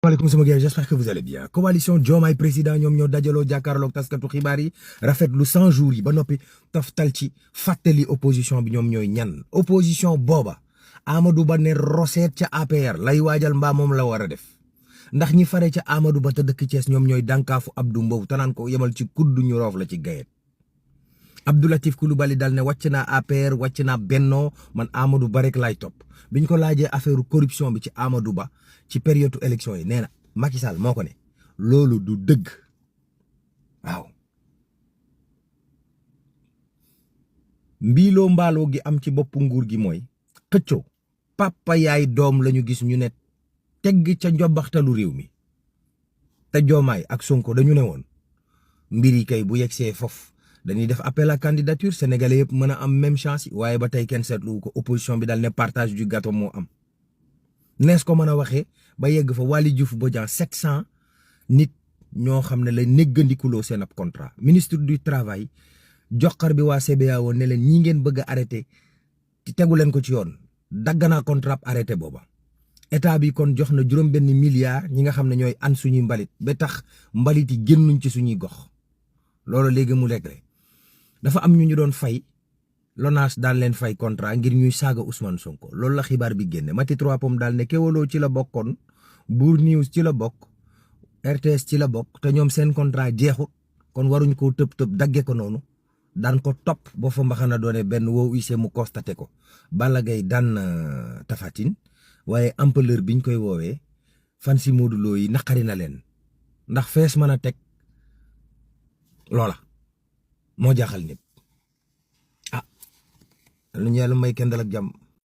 maaleykum sama gars j'espère que vous allez bien coalition Diomaye président ñoom ñoo dajaloo jàkkaarloog taskatu xibaar yi rafetlu 100 jours yi ba noppi taftal ci fàttali opposition bi ñoom ñooy ñan opposition booba Amadou Ba ne roseet ca APR lay waajal mbaa moom la war a def ndax ñi fare ca Amadou Ba te dëkk Thiès ñoom ñooy dànkaafu Abdou Mbow te naan ko yemal ci kuddu ñu roof la ci gayet Abdou Latif Coulibaly dal ne wàcc naa APR wàcc naa Benno man Amadou Ba rek laay topp biñ ko laajee affaire corruption bi ci Amadou Ba ci période élection yi nee na Macky Sall moo ko ne loolu du dëgg waaw mbiiloo mbaaloo gi am ci boppu nguur gi mooy xëccoo papa yaay doom lañu gis ñu ne tegg ca njobbaxtalu réew mi te Diomaye ak Sonko dañu ne woon mbir yi kay bu yegsee foofu dañuy def appel à candidature sénégalais yëpp mën a am même chance yi waaye ba tey kenn seetlu ko opposition bi daal ne partage du gâteau moo am nees ko mën a waxee ba yegg fa Waly Diouf Bodian 700 nit ñoo xam ne la néggandikuloo seen ab contrat ministre du travail joxar bi waa CBAO ne leen ñi ngeen bëgg a arrêté ci tegu leen ko ci yoon dagg naa contrat arrêté booba état bi kon jox na juróom benn milliard ñi nga xam ne ñooy an suñuy mbalit ba tax mbalit yi génnuñ ci suñuy gox loolu léegi mu réglé dafa am ñu doon fay LONASE daal leen fay contrat ngir ñuy saaga Ousmane Sonko loolu la xibaar bi génne Mati Trois Pommes daal ne Kewoulo ci la bokkoon Bour News ci la bokk RTS ci la bokk te ñoom seen contrat jeexut kon waruñ koo tëb dagge ko noonu daan ko topp boo fa mbaxana doone benn woo ise mu constaté ko Balla Gaye daan Tapha Tine waaye ampleur biñ koy woowee fan si Modou Lo yi naqari na leen ndax fees mën a teg loola moo jaaxal nit lu ñu yàlla may kenn dal ak jàmm